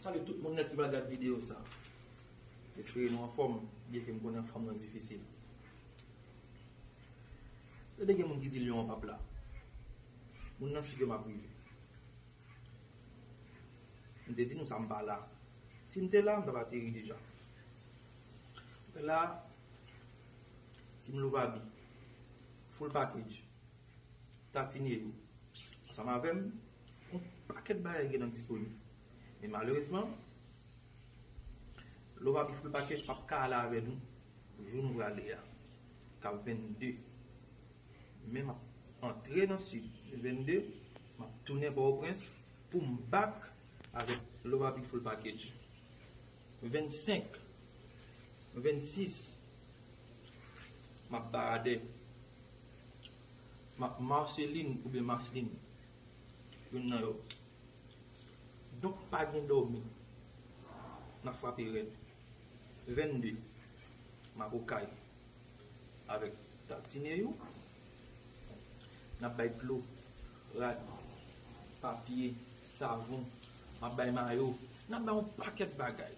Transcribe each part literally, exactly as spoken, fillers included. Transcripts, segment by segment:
Salye tout moun nèt ki pral gad videyo sa. Espere nou anfòm, byenke m konnen fòm nan difisil. Tande gen moun ki di lyon an p ap la. Moun nan si ke m ap rive. M te di nou sa m pa la. Si m te la, m t ap ateri deja. Mwen la, Team Lovabi, full package. Tatine yo. Ansanm avè m, yon pakèt bagay gen nan disponib. Men malerezman, Lovabi full package p ap ka ale avè nou jou nou prale a, k ap vennde. Men m ap antre nan sid vennde, m ap tounen Pòtoprens pou m back avèk Lovabi full package. Vennsenk, vennsis, m ap Baradè. M ap Marceline oubyen Marceline, youn nan yo. Donk pa gen dòmi. N ap frape rèd. Vennde, m ap Okay avèk Tatine yo. N ap bay dlo, rad, papye, savon, m ap bay mayo, n ap bay yon pakèt bagay.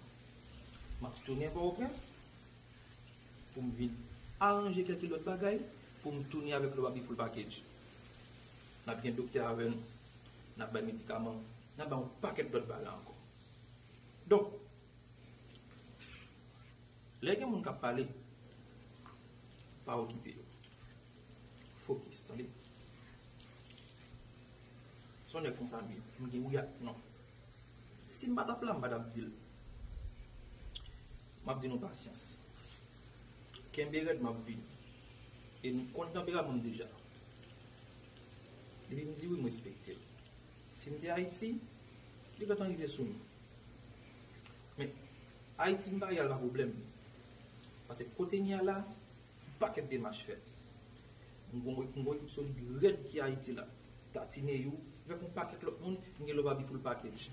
M ap tounen Pòtoprens pou m vin aranje kèlke lòt bagay pou m tounen avèk Lovabi full package. N ap gen doktè avè nou, n ap bay medikaman, n ap bay yon pakèt lòt bagay ankò. Donk, lè gen moun k ap pale, pa okipe yo. Fokis, tande. Se yon nèg konsa m ye. M gen wi ak non. Si m pa t ap la, m pa t ap di l. M ap di nou pasyans. Kenbe rèd, m ap vini. E m konn tanperaman m deja. Depi m di wi, m respekte l. Si m te Ayiti, li gentan rive sou nou. Men, Ayiti m pa ye a pa pwoblèm. Paske kote n ye a la, yon pakèt demach fèt. M gon, m gon ekip solid rèd ki Ayiti la. Tatine yo, avèk yon pakèt lòt moun, m gen Lovabi full package.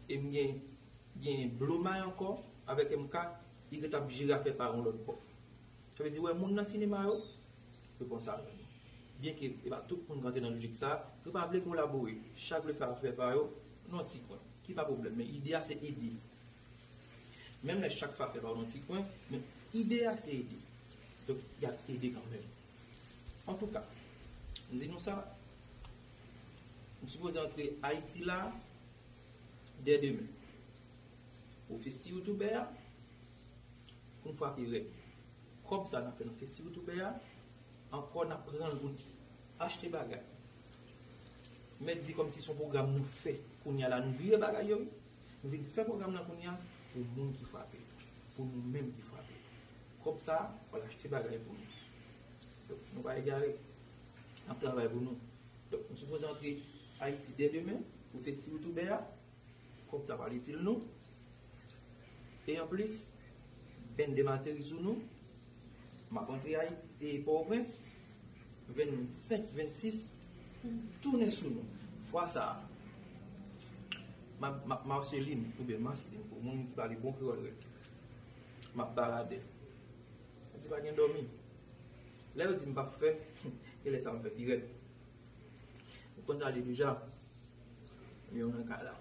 E m gen, gen Blomay ankò, avèk M K, li gentan ap jere afè pa yon lòt bò. Sa vle di, wè moun nan sinema yo, yo panse avè nou. Byenke e pa tout moun k antre nan lojik sa, yo pa vle kolabore. Chak vle fè afè pa yo nan yon ti kwen, ki pa pwoblèm, men ide a se ede. Menm lè chak fè afè pa yo nan yon ti kwen, men ide a se ede. Donk, y ap ede kanmenm. Antouka, m di nou sa, m sipoze antre Ayiti la, dè demen. Pou festi youtubè a, pou n frape rèd. Kòb sa n ap fè nan festi youtubè a, ankò n ap pran l pou n achte bagay. Mèt di kòmsi se yon pwogram nou fè. Kounye a la, nou vire bagay yo, wi. Nou vin fè pwogram nan kounye a pou moun ki frape, pou nou menm ki frape. Kòb sa, w al achte bagay pou nou. Donk, nou pa egare. N ap travay pou nou. Donk, nou sipoze antre Ayiti dè demen pou festi youtubè a. Kòb sa pral itil nou. E anplis, vennde m ateri sou nou. M ap antre Ayiti, e Pòtoprens, vennsenk, vennsis, tounen sou nou. Fwa sa a, m ap, m ap Marceline, oubyen Marceline, pou moun ki pale bon kreyòl rèd. M ap Baradè. Sa di pa gen dòmi. Lè yo di m p ap fè, e lè sa m fè pi rèd. Ou konn sa li deja. Men yon nan kay la.